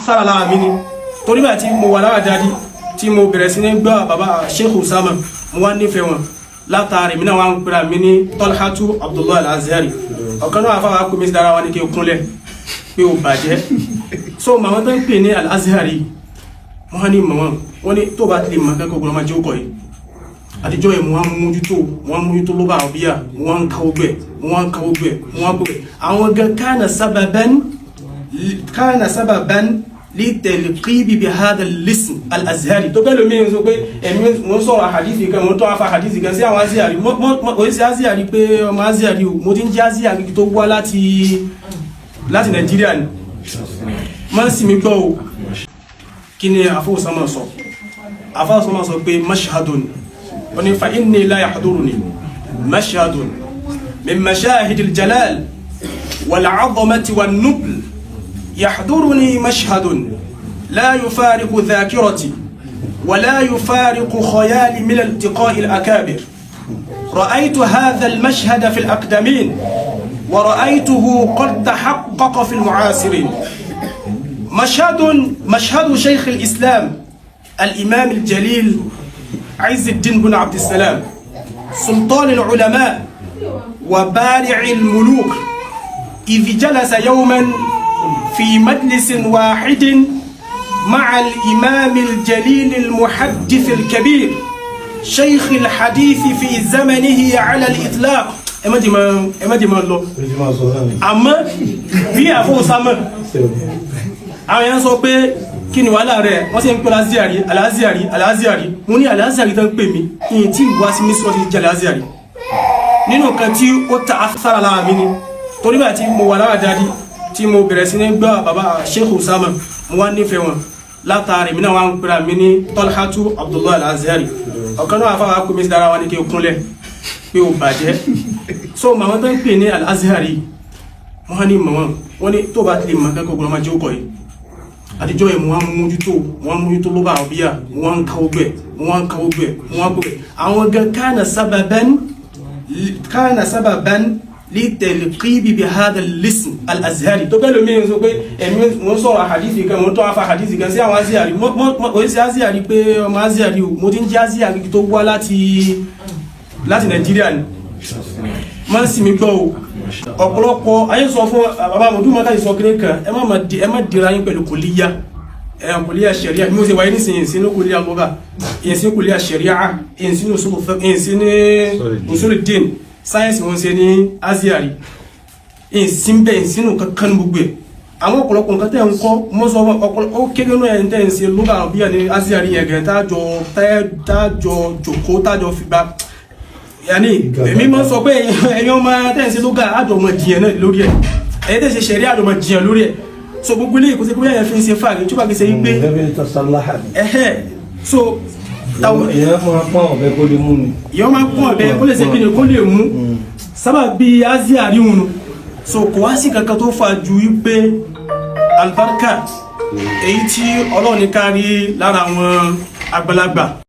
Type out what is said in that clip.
athara lára mi ni. Torí bá tí mo wà lára dáadí, tí mo bẹ̀rẹ̀ sí ní gbọ́ bàbá Sheikh Usama, mo wá nífẹ̀ẹ́ wọn. Látàrí mi náà wá ń pera mi ní Talhatu Abdullahi Al-Azhari. Ọ̀kan náà afáwà pé mi sí dára wa ní kí n kúnlẹ̀ pé ó bàjẹ́. So màmá tó ń pè ní Al-Azhari, wọ́n ní màmá wọ́n ní tó bá ti lè mọ̀ kẹ́kọ̀ọ́ gbọ́n máa jẹ́ òkọ̀ yìí. Àtijọ́ yẹn, mo wá mójútó ló bá àbíyá, mo wá ń kawó gbẹ, mo wá ń kawó gbẹ, mo wá ń gbẹ. Àwọn gan kana sababan li talqibi bi hadha al-ism al-Azhari. Tó bẹ́ẹ̀ lómi ń sọ pé ẹ̀mí mo ń sọ̀rọ̀ hadithi kan, mo ń tọ́ afa hadithi kan sí àwọn Azhari. Mo ń ṣe Azhari pé ọmọ Azhari o. Mo ti ń jẹ́ Azhari tó wá láti Nàìjíríà ni. Má sì mí gbọ́ o. Kí ni àfọwọ́sánmọ̀ sọ? Àfọwọ́sánmọ̀ sọ pé mashhadun, wọ́n ní fa inni la yahduruni mashhadun min mashahidi al-jalal wal-'azamati wan-nubl, yahduruni mashhadun la yufariqu dhakirati wa la yufariqu khayali min iltiqa'i al-akabir. رأيت هذا المشهد في الأقدمين ورأيته قد تحقق في المعاصرين. مشهد شيخ الإسلام الإمام الجليل عز الدين بن عبد السلام، سلطان العلماء وبارع الملوك، إذ جلس يوما في مجلس واحد مع الإمام الجليل المحدث الكبير، شيخ الحديث في زمنه على الإطلاق. Ẹ má jẹ́ máa lọ. Àmọ́ bí àfọwọ́sámọ̀, àwọn èèyàn sọ pé kí ni wàhálà rẹ̀? Wọ́n sì ń pè Al-Azhari, Al-Azhari, Al-Azhari. Mo ní Al-Azhari tó ń pè mí, ìyìn tí ìwá sí mísọ́ ti jẹ́ Al-Azhari. Nínú nǹkan tí ó ta afárá lára mi ni. Torí bá tí mo wà lára dáadí, tí mo bẹ̀rẹ̀ sí ní gbọ́ bàbá Sheikh Usama, mo wá nífẹ̀ẹ́ wọn. Látàrí mi náà wá ń pera mi ní Talhatu Abdullahi Al-Azhari. Ọ̀kan náà afáwà pè mí sí dára wa ní kí n kúnlẹ̀ pé ó bàjẹ́. So màmá tó ń pè ní Al-Azhari, wọ́n ní màmá wọ́n ní tó bá ti lè mọ̀ kẹ́kọ̀ọ́ gbọ́n máa jẹ́ òkọ̀ yìí. Àtijọ́ yẹn, mo wá mójútó ló bá àbíyá, mo wá ń kawó gbẹ, mo wá ń kawó gbẹ, mo wá ń gbẹ. Àwọn gan kana sababan li talqibi bi hadha al-ism Al-Azhari. Tó bẹ́ẹ̀ lómi sọ pé ẹ̀mí mo ń sọ̀rọ̀ hadithi kan, mo ń tọ́ afa hadithi kan sí àwọn Azhari. Mo ń ṣe Azhari pé ọmọ Azhari o. Mo ti ń jẹ́ Azhari tó wá láti Nàìjíríà ni. Má sì mí gbọ́ o. Ọ̀pọ̀lọpọ̀ ayé sọ fún bàbá mọ̀dúnmọ́ káyì sọ kéré kan, ẹ má dira yín pẹ̀lú kòlíyà, ẹ kòlíyà ṣẹ̀ríà. Bí mo ṣe wáyé nísìnyí, ìsìn ní kòlíyà lọ́gà, ìsìn kòlíyà ṣẹ̀ríà, ìsìn ní ìsìn ní usul din, sáyẹ́nsì wọn ṣe ní Azhari, ìsìn bẹ́ẹ̀, ìsìn nù kankan gbogbo ẹ̀. Àwọn ọ̀pọ̀lọpọ̀ nǹkan tẹ́ ń kọ́ mọ́ sọ ọ̀pọ̀lọpọ̀ ó kéré nù ẹ̀ ń tẹ́ ń ṣe lọ́gà bíyà ní Azhari yẹn gẹ̀, tájọ jòkó, tájọ fìgbà yanni. Èmi máa ń sọ pé ẹ̀yin ọmọ tẹ́ǹsì ló ga, àjọmọ̀ jiyàn náà lórí ẹ̀. Ẹ̀yin tẹ́ǹsì ṣẹ̀rí, àjọmọ̀ jiyàn lórí ẹ̀. So gbogbo ilé ìkó sí pé ẹ̀yàn fi ń ṣe fàárí tí ó bá fi ṣe yí pé ẹ̀hẹ́. So Èèyàn máa pọ́n ọ̀bẹ kó lè mú ni. Èèyàn máa pọ́n ọ̀bẹ kó lè ṣe kí ni, kó lè mú sábà bí Azhari hùn. So kò wá sí kankan tó fà ju wípé albarka èyí tí Ọlọ́run ní kárí lára àwọn àgbàlagbà.